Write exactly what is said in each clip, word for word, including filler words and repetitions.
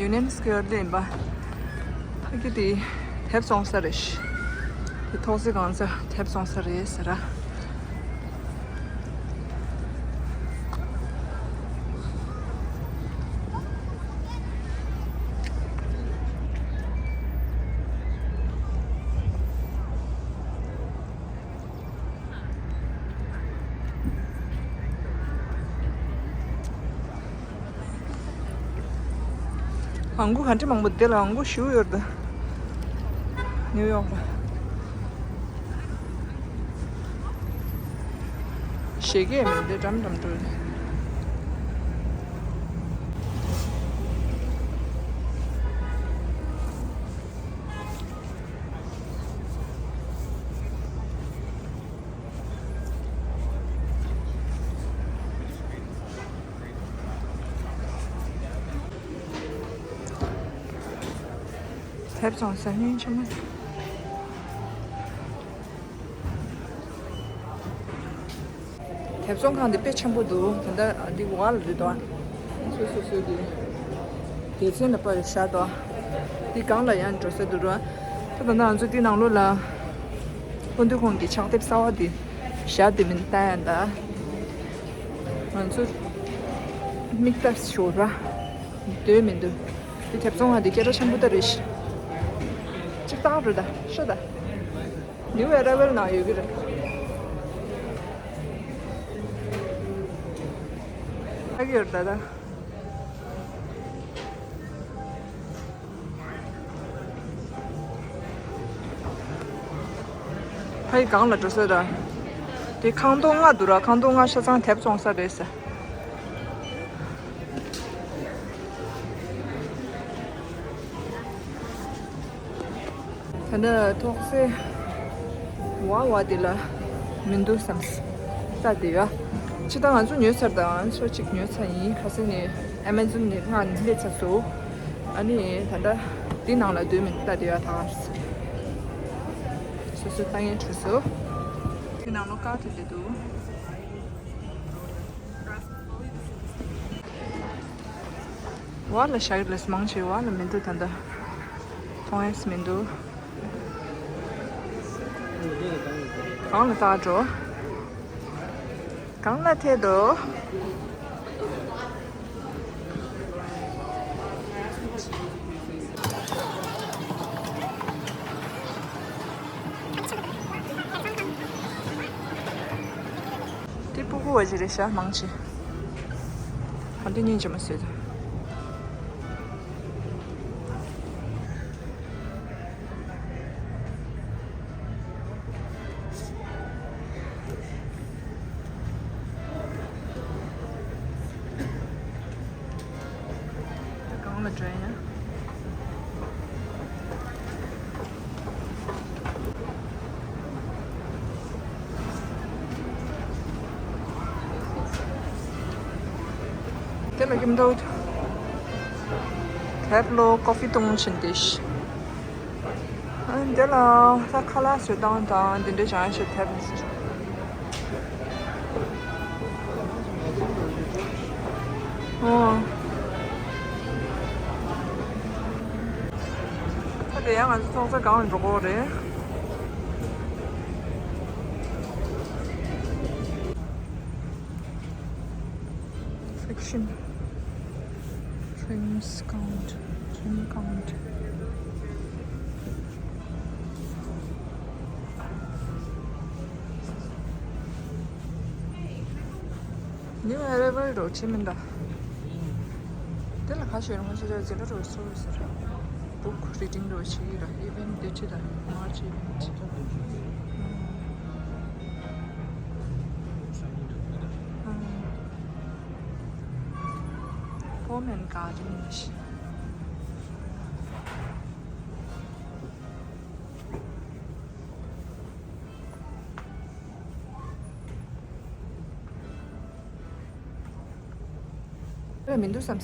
Union Square ལ་ཡིན་པ། ཕ་གི་དེ་དེབ་བཙོང་ས་རེད་ཤག་དེ་ཐོག་སེ་གང་ས་དེབ་བཙོང་ས་རེད་ཟེར་ར། ཨང་གུ་ག་འདྲ་མང་པོ་འདི་ལ་ཨང་གུ་ཞུ་ཡོད་ད། ནིའུ་ཡོག་ལ། ཞེ་གེ་མི་འདི་འགྲམ་འགྲམ་འགྲོ། དེབ་བཙོང་ས་སྙིང་རྗེ་མོ། དེབ་བཙོང་ཁང་འདི་དཔེ་ཆེན་པོ་འདུག་དེ་འདྲ་འདི་འོག་ལ་འདུག་དོ། སོ་སོ་སོ་གི་སྡེ་ཚན་ལ་པར་བཞག་དོ། འདི་སྒང་ལ་ཡང་འགྲོ་ས་འདུག་ར། ད་ད་ནང་ང་ཚོ་འདི་ནང་ལོགས་ལ་སྐུ་མདུན་ཁོང་གི་ཕྱག་དེབ་གསར་བ་འདི་བཞག་དེ་མིན་ལྟ་ཡང་ད། ང་ཚོ་མིག་ལྟ་ཞོར་ར་སྡོད་མི་འདུག་འདི་དེབ་བཙོང་བ་འདི་སྐད་གྲགས་ཆེན་པོ་ད་རེད་ཤག་ཅིག་བཏང་རེད་ད་ཤོད་ད། New Arrival ནང་ཡོད་ཀྱི་རེད། ཨ་གི་ཡོད་ད་ད། ཕ་གི་སྒང་ལ་འགྲོ་ས་ར། དེ་ཁང་སྟོང་ལྔ་འདུག་ར། ཁང་སྟོང་ལྔ་ཆ་ཚང་དེབ་བཙོང་ས་རེད་ཟེར། ད་ནི་ཐོག་སེ་ཝ་ཝ་དེ་ལ་མི་འདུག་བསམ། ལྟ་དེ་ཡ། ཅི་ད་ང་ཚོ་ཉོས་ཚར་དང་ཚོ་གཅིག་ཉོས་ཚར་ཡིན། ཁ་སང་ནས་Amazon ནས་སྔ་ནས་སླེབས་ཚར་སོང་། ཨ་ནི་ད་ལྟ་འདི་ནང་ལ་སྡོད་མི་འདུག་ལྟ་དེ་ཡ་ད། སོ་སོའི་ལྟ་ངན་བྲོས་སོང་། འདི་ནང་ལོ་ཀ་དེ་དེ་འདུག་ཝ་ལ་ཞག་ལས་མང་ཆེ་ཝ་ལ་མི་འདུག་ད་ལྟ་མཐོང་ཡས་མི་འདུག་གང་ལ་བལྟ་འགྲོ། གང་ལ་ཐད་འགྲོ། དེ་སྤུ་གུ་བ་ཞིག་རེད་ཤག་མང་ཆེ། ཧ་འདི་སྙིང་རྗེ་མོ་ཟེར། གང་ལ་འགྲོ་ཡ། དེ་ལ་ཀིམ་ཏོག་དེབ་ལོ་ཀོ་ཧྥི་བཏུང་ཕྱིན་ཏེ། ཨ་འདི་ལ་ད་ཁ་ལག་བཟོ་སྟངས་དང་འདི་འདྲ་སྦྱང་ཤེས་ཐེབས་མི་སྲིད། ཨོ། ད་དེ་ཡང་ང་ཚོ་ཚོང་ས་གང་ལ་འགྲོ་དགོས་རེད། Section. Trim count. Trim count. New arrival རོ་ཆེ་མིན་ད། དེ་ལ་ཁ་ཤས་རང་ཤེས་ར་ཟེར་ལ་རོ་སོ་ཟེར། Book reading རོ་ཆེ་གི་ར། Event date ར། March event. Home and garden. རེད་མི་འདུག་བསམ།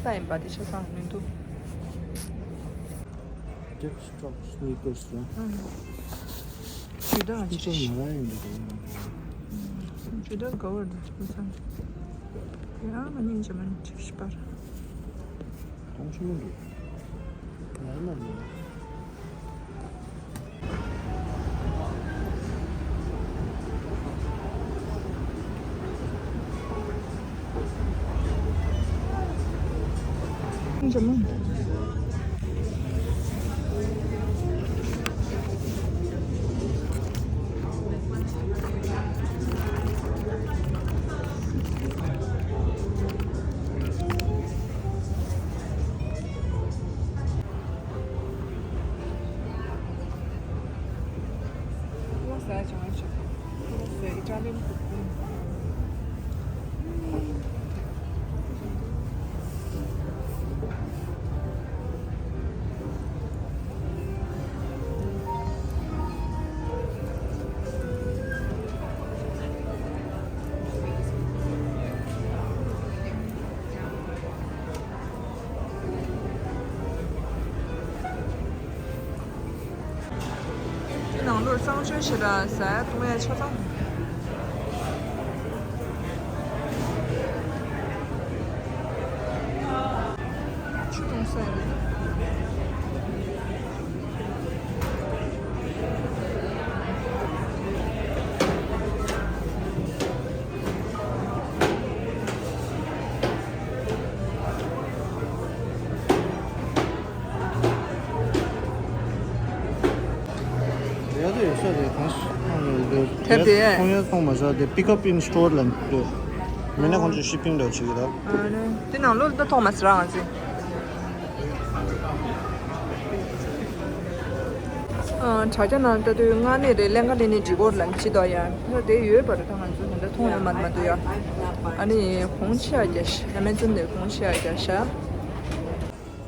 ལྟ་ཡིན་པ་དེ་ཆ་ཚང་མི་འདུག Just talk sneakers ར། ཇུ་ད་ཅི་ཅི་མ་ར་ཡིན་འདུག་ཇུ་ད་ག་བར་འདུག་ཅི་བསམ། ཡང་མ་ཉིན་ཅི་མ་ཉིན་ཅི་ཤི་པར། ཆུང་ཆུང་འདུག་ཡར་མར་མེད། དེ་ནང་ལོགས་གཙང་བཅོས་ཞེ་དྲག་ཟ་ཡ་བཏུང་ཡ་ཆ་ཚང་། ཆུ་བཏུང་ས་ཡིན། ཡ་དེ་ཡོད་ས་རེད་གང་ཞིག་ཐང་ཡོད་རེད། དེབ་དེ་ཡས། ཐོང་ཡ་ཐོང་མ་བྱ་དེ་pick up in store ལ་འདུག་མིན་ན་ཁོང་ཚོས་shipping འདྲ་བྱེད་ཀྱི་རེད། ཨ་ནི་དེ་ནང་ལོགས་ད་ཐོང་མ་ཟེར་ར་ང་ཚོས། ཨ། དྲ་རྒྱ་ནང་ལྟ་དུས་མངགས་ནས་རེད། ཀླན་ཀ་ལེན་ནས་འགྲིག་གོ་ལབ་ཅི་དོ་ཡ། ད་དེ་ཡོད་པ་རེད། ད་ང་ཚོ་ད་ལྟ་མཐོང་ཡོད་མ་མ་འདུག་ཡ། ཨ་ནི་གོང་ཆེ་ཡ་རྒྱ་ཤ། Amazon ནས་གོང་ཆེ་ཡ་རྒྱ་ཤ།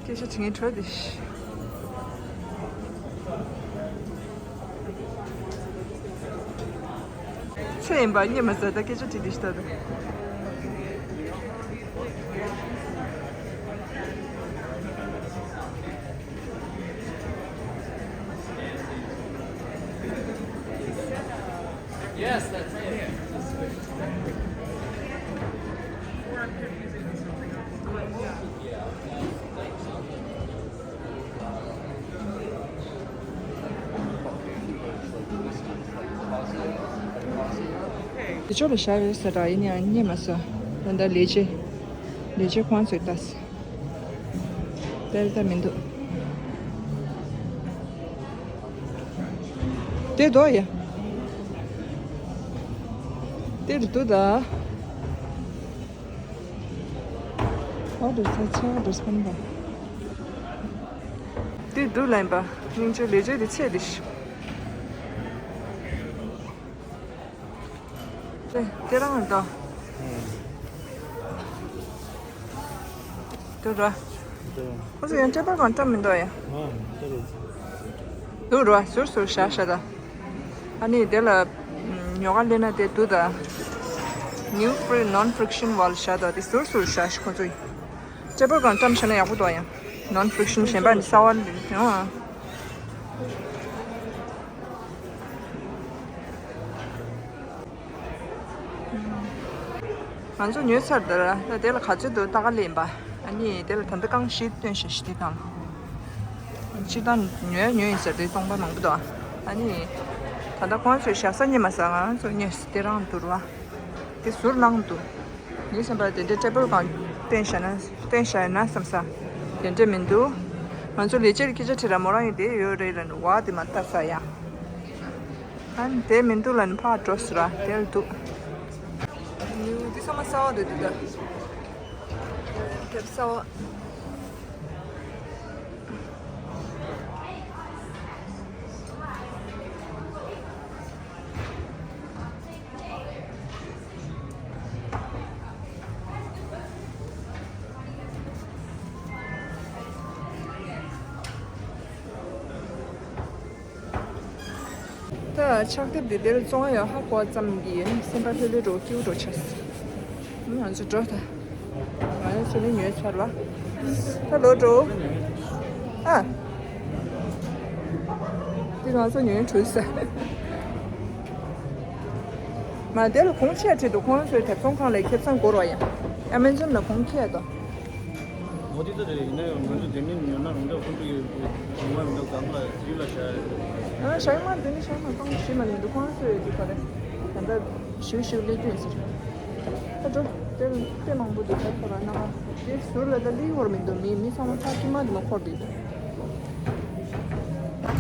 སྐད་ཆ་དྲི་ངན་བྲོས་ཏེ། ཚེ་ཡིན་པ་རྙེད་མ་ཟད་ད་སྐད་ཆ་དྲི་དེ་ཤི་ད་དུ། Yes, that's it. དེ་ཕྱོགས་ལ་བཞག་ཡོད་ས་ར་ཡིན་ཡང་རྙེད་མ་སོང་། ད་ལྟ་ལས་བྱེད་ལས་བྱེད་ཁོང་ཚོས་ལྟ་ས། དེར་ལྟ་མི་འདུག་དེ་དོ་ཡ། དེ་རུ་འདུག་ད། Orders, that's orders, remember. དེ་འདུག་ལན་པ། སྙིང་རྗེ་ལས་བྱེད་དེ་ཆེ་དེ་ཤི། དེ་དེ་རང་ད། དེ་ར། ཁོ་ཚོ་ཡང་སྤྲད་པ་གང་སྤྲད་མི་འདུག་ཡ། འདུག་ར་ཟུར་ཟུར་བཞག་བཞག་ད། ཨ་ནི་དེ་ལ་ཉོ་ག་སླེབས་ན་དེ་འདུག་ད། New fri- non friction wall བཞག་ད་དེ་ཟུར་ཟུར་བཞག་ཤི་ཁོ་ཚོ་ཡིན། སྤྲད་པ་གང་སྤྲད་བཞག་ན་ཡག་པོ་འདུག་ཡ། Non friction གཞན་པ་ནི་གསར་བ་ཡང་། ང་ཚོ་ཉོས་ཚར་དེར་ད་དེ་ལ་ག་ཚོད་འདུག་ལྟ་ག་ལེན་པ། ཨ་ནི་དེ་ལ་ད་ལྟ་རྐང་བཞི་སྟོན་ཞེས་ཞི་བདེ་དང་། སྤྱིར་བཏང་ཉོས་ཉོས་ཡིན་ཟེར་དེ་སྟོང་པ་མང་པོ་འདུག་ཨ་ནི་ད་ལྟ་ཁོང་ཚོས་བཞག་ས་རྙེད་མ་སོང་། ང་ཚོ་རྙེད་དེ་རང་འདུག་ར། དེ་ཟུར་ལངས་འདུག་ངས་བསམ་པ་དེ་འདྲའི་ཊེ་བལ་གང་བསྟན་བཞག་ན་བསྟན་བཞག་ན་བསམ་ས། དེ་འདྲ་མི་འདུག་ང་ཚོ་ལས་བྱེད་ཀྱི་སྐད་ཆ་དྲིས་ར་མོ་རང་ཡིན་དེ་ཡོད་རེད་ལབ་ནས་བ་དེ་མ་ལྟ་ས་ཡ། ཨ་ནི་དེ་མི་འདུག་ལབ་ནས་ཕར་འགྲོ་ཟེར་ར་དེར་འདུག་ཉིའུ་འདི་ཚང་མ་གསར་བ་འདུག་འདི་ད། དེབ་གསར་བ། ད་ཕྱག་དེབ་འདི་འདིར་བཙོང་ཡ་ཧ་གོ་ཙམ་གྱིས་ནི་སེམས་པ་ལྷོད་ལྷོད་འགྲོ་སྐྱིད་པོ་འགྲོ་ཆགས། ང་ཚོ་འགྲོ་ད། ང་ཚོ་ནི་ཉོས་ཚར་བ། ད་ལོ་འགྲོ། ཨ། འདི་ང་ཚོ་ཉོས་གྲུལ་ས། མ་དེ་ལ་གོང་ཆེ་བྲིས་འདུག་ཁོང་ཚོའི་དེབ་ཚོང་ཁང་ལ་ཁེ་བཟང་སྐོར་བ་ཡིན། ཨ་མེ་ཛོན་ལ་གོང་ཁེ་དོ། མོ་དེ་ལྟ་རེད། ཡིན་ན་ཡང་ང་ཚོ་དེ་མིན་ཉོ་ན་རུང་འདྲ། ཁོང་ཚོ་ཡི་ཉོ་མ་རུང་འདྲ་གང་ལ་ཡིད་ལ་བྱ་ཡ་རེད། ང་ཞའི་མ་དེ་ནི་ཞའི་མ་གཏོང་ཞིག་མ་ནི་འདུག་ཁོང་ཚོས་ཡོད་ཀྱི་ག་རེ། ད་ལྟ་ཞིག་ཞིག་ལས་དུས་ཟེར། ད་འགྲོ། དེ་དེ་མང་པོ་འདུག་ད་ཁོ་ར་ན་མ་དེ་ཟུར་ལ་ད་ལི་ཧོར་མི་འདུག་མི་མི་ཚང་མ་ཕ་ཀི་མ་དེ་མ་འཁོར་དུས།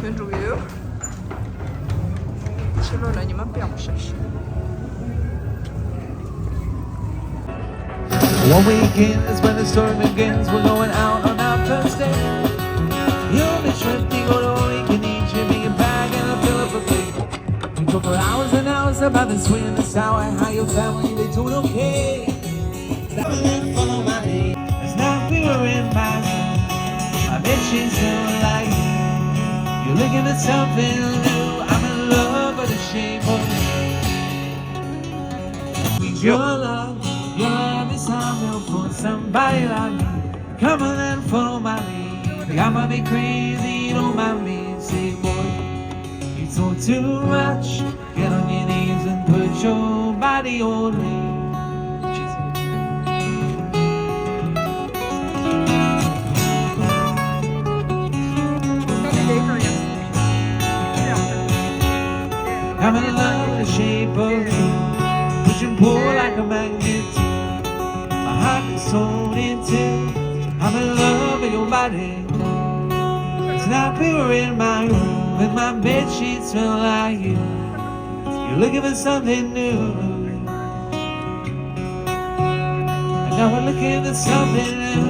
ཐོན་འགྲོ་གི་ཡོད། ཕྱི་ལོགས་ལ་ཉི་མ་དཔེ་ཡག་པོ་ཤར་ཤག One weekend is when the story begins. We're going out on our first date. You'll be drifting all the way, can eat your big bag and a fill up a plate. We talk for hours and hours about the sweet and the sour and how your family, they doing okay. It's not clear in my room. I bet she's doing like you. You're looking for something new. I'm in love with the shape of you. Your love, your love is something for somebody like me. Come on and follow my lead. I might be crazy, don't mind me. Say, boy, it's all too much. Get on your knees and put your body on me. I'm in love with the shape of you. Push and pull like a magnet. My heart is torn in two. I'm in love with your body. It's not clear in my room. When my bed sheets smell like you. You're looking for something new. And now we're looking for something new.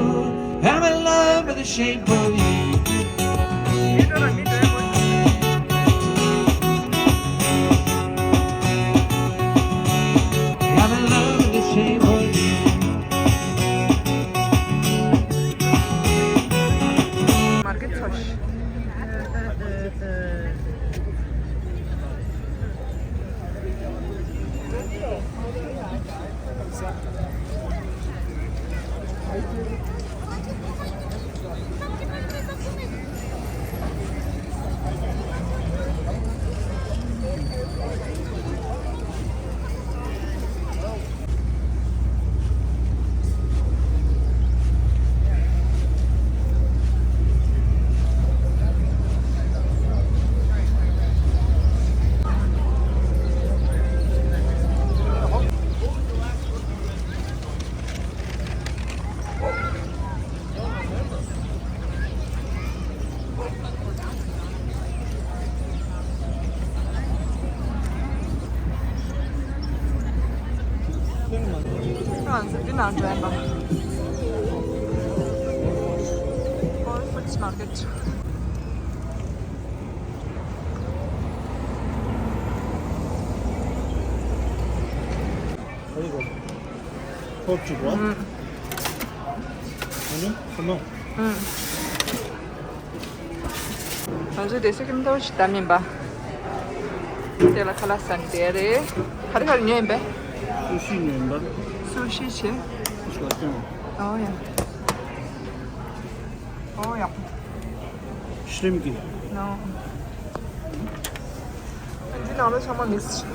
I'm in love with the shape of you. I'm in love with the shape of you. མར་གེ་ཚོ་ཞིག་ང་ཚོ་འདི་ནང་འགྲོ་ཡིན་པ། Whole Foods Market. ཐོབ་བཅུག་པ། ཨ་ནི་ཁོ་མོ། ང་ཚོ་དེ་སེ་ཀེན་ཌོ་ཞིག་བཏབ་མིན་པ། དེ་ལ་ཁ་ལག་ཟ་ནི་དེ་རེད། ག་རེ་ག་རེ་ཉོས་ཡིན་པས། སུ་ཤི་ཉོས་ཡིན་པ། སུ་ཤི་བྱས། ཨོ་ཡ། ཨོ་ཡ། ཤྲིམ་གི། ནོ། འདི་ནང་ལ་ཚང་མ་མིག་སི།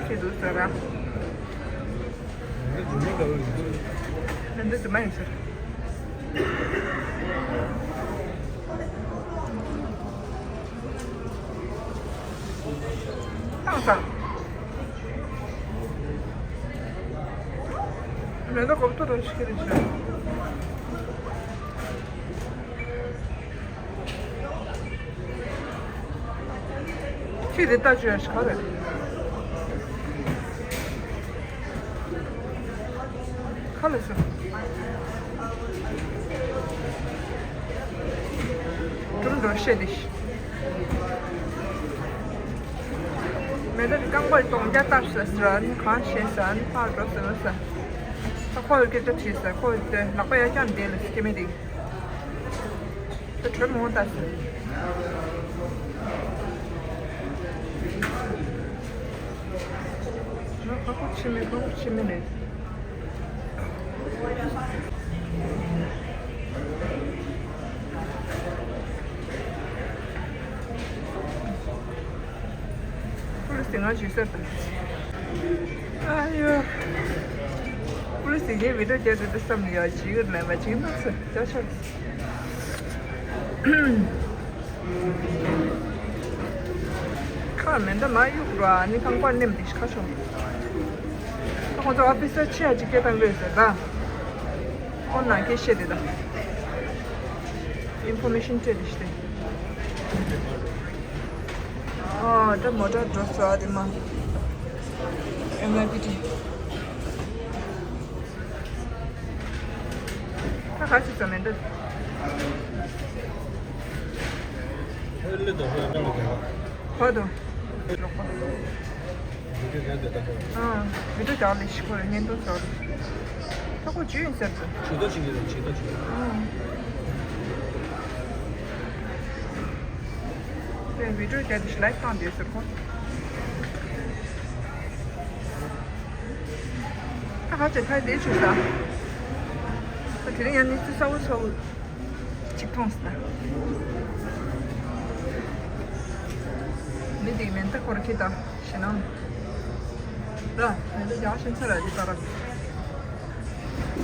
ཁྱེད་འདུག་ཟེར་ར། འདི་རྫུན་མ་འདྲ་བོ་ཡིན་ཚུལ། འདི་རྫུན་མ་ཡིན་ཟེར། ཏང་ཏང་། མེ་ཏོག་གོབ་ཏོ་རོ་ཤི་ཁེ་རེ་ཆོ། ཁྱེད་དེ་ལྟ་བཅོས་ཡ་ཞིག་ག་རེད། ཁ་ལ་སོ། དུམ་འགྲོ་བཤད་དེ་ཤི། མེ་ཏོག་གི་རྐང་པར་གཏོང་རྒྱ་ལྟར་ཟ་ཟ་ནི་གང་བཤད་ཟ་ནི་ཕར་འགྲོ་ཟ་ནི་ཟ། ད་ཁོ་ཡི་སྐད་ཆ་དྲིས་ཟ། ཁོ་ཡི་དེ་ལག་པ་ཡར་བརྐྱངས་བསྡད་ལ་སྐྱེ་མེད་དེ། ད་གྲོད་མོ་ལྟ་ཟ། ང་ཁ་ཁོ་ཕྱི་མི་ཁ་ཁོ་ཕྱི་མི་རེད། པུ་ལི་སི་ང་ཞིག་ཟེར་དང་། ཨ་ཡོ། པུ་ལི་སི་ངའི་བི་ཌིའོ་རྒྱག་དུས་བསམ་ཡོད་ཅིག་མེད་པ་ཅིག་མ་ཚོད་རྒྱ་ཆོག་ཁ་མེ་མདའ་མ་གཡུག་ར་ནི་ཁང་པར་ནེམ་དེ་ཁ་ཆོག་ཁོང་ཚོ་ཨོ་ཕི་སར་ཆེ་ཡ་ཅིག་སྐད་བཏང་གི་ཡོད་ཟེར་ད། ཁོང་ནང་སྐད་བཤད་དེ་ད། ཨིན་ཕོར་མེ་ཤན་སྤྲད་དེ་ཤི་དེ། ཨ་ད་མོ་ཊ་འགྲོ་ས་དེ་མ། ཨེན་ཨའི་པི་ཊི། ད་ག་ཅིག་ཙམ་མེད་འདུག་ཧོལ་ལི་དང་ཧོལ་ལི་དང་། ཧོ་དང་། ལོག་པ། བི་ཌིའོ་དེ་དེ་ལྟ་ཁོ། ཨ། བི་ཌིའོ་རྒྱག་ལས་ཤི་ཁོ་ལ་བརྙན་ཐུང་ཚོར། ད་ཁོ་ཇུས་ཡིན་ཟེར་དུ། ཇུས་གཏོགས་བྱེད་ཀྱི་རེད། ཇུས་གཏོགས་བྱེད་ཀྱི་རེད། ཨ། དེ་བི་ཌིའོ་རྒྱག་དུས་ལའིག་བཏང་བསྡད་ཟེར་ཁོ། ད་ཧ་ཅང་ཐལ་བསྡད་བྱུང་ས། ད་དེ་རིང་ཡང་གནས་ཚུལ་གསར་བ་གསར་བ་ཅིག་མཐོང་སོང་ན། མི་དེའི་མེ་མདའ་སྐོར་གྱི་ད་ཞེད་སྣང་ར། མེ་མདའ་རྒྱག་ཤེས་ཚར་ར་དེ་ལྟར།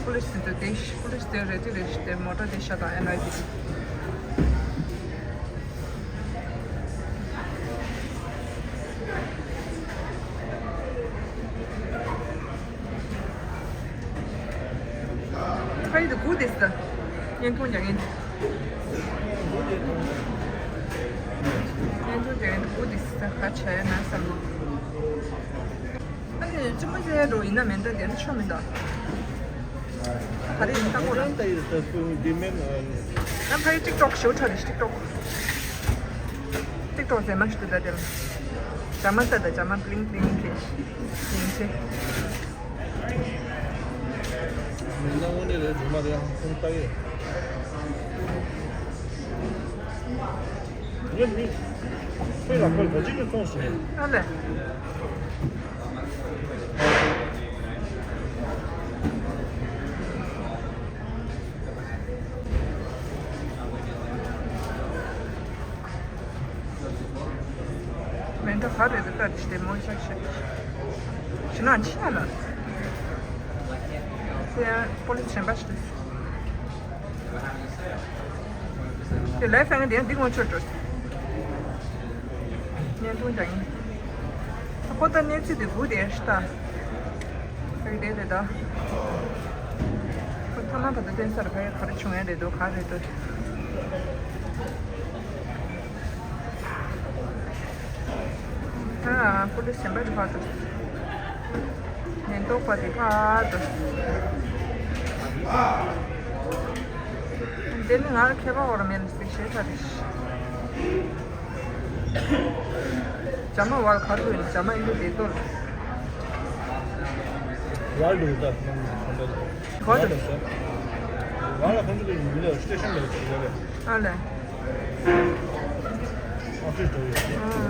པུ་ལི་སི་དེ་དེ་པུ་ལི་སི་དེ་རེ་ཏི་རེ་ཞིག་དེ་མོ་ཊ་དེ་ཤ་དང་ཨེན་ཨའི་པི་ཊི། ཕ་ཡི་དུ་གུ་དེ་ས། བརྙན་ཐུང་རྒྱག་ཡིན། བརྙན་ཐུང་རྒྱག་ཡིན་དུ་གུ་དེ་ས་ག་བྱས་ན་བསམ་ནོ། ཨ་ནི་ཅི་མ་བྱས་འགྲོ་ཡིན་ན་མེ་མདའ་དེ་ནི་ཆོ་མི་འདུག་ག་རེ་ཡིན་ད་གོ་ར། ད་ཡིན་ད་སུ་འདི་མིན། ཡང་ཕ་ཡི་ཊིག་ཊོག་ཞུ་ཁྲ་རེ་ཊིག་ཊོག་ཊིག་ཊོག་ཟེར་མ་ཞུ་ད་དེ་ལ། ཇ་མ་ད་ད་ཇ་མ་པླིང་པླིང་གི་ཡིན་ཚེ། མི་སྣ་དངོས་གནས་རེད་རྫུན་མ་རེད་ཨང་ཁུངས་ལྟ་ཡོད། ངས་མི་ཁོའི་ལག་པར་ག་ཅི་ནས་མཐོང་སོང་། ཨ་ལས། མེ་མདའ་ག་རེ་རེད་ལྟ་དེ་ཞིག་དེ་མོ་ཤག་ཤག་ཞི་ན་ཕྱི་ན་ལ། དེ་ཡང་པོ་ལི་སི་གཞན་པ་ཞིག་རེད། དེ་ལའི་ཕ་ཡང་དེ་ཡང་འདི་ངོ་ཆོད་འགྲོ། བརྙན་ཐུང་ཀྱང་ཡིན། ཁོ་ད་གནས་ཚུལ་དེ་སྒུག་བསྡད་ཤག་ད། ཨེ་རེད་རེད་ད། ཁོ་ཐ་མ་ད་ལྟ་བསྟན་ས་རུ་ཕ་ཡུལ་ག་རེ་བྱུང་ཡ་རེད་འདུག་ག་རེད་འདུག་ཨ་པུ་ལིས་གཞན་པ་དེ་ཕར་འདུག་ཉེན་རྟོག་པ་དེ་ཕར་འདུག་འདི་ནི་ང་ལ་ཁྱད་པར་འོར་མེད་ལ་ཟིག་ཞེས་ཐ་རེད། ཇ་མ་བར་གར་དུ་ཡིན་ཇ་མ་ཡིན་དུ་བདེ་ཏོ་ལ། བར་དུ་ད་ཁོང་ཚོ་བར་དུ་ཟེར། བར་ལ་ཁོང་ཚོ་གི་མི་ལ་སི་ཊེ་ཤན་ལ་ཅིག་ཡོད་རེད། ཨ་ལས། ཨོ་ཕི་སི་འགྲོ་ཡོད། ཨ།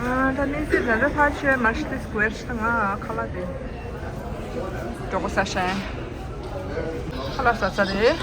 ཨ་ད་གནས་ཚུལ་ད་ལྟ་ཕར་ཆེར་མ་ཤི་ཏི་སི་ཀུ་ཝེར་ཤི་ང་ཁ་ལག་དེ་གྲོགས་པོ་ས་ཤ་ཡང་ཁ་ལག་ཟ་ས་རེད།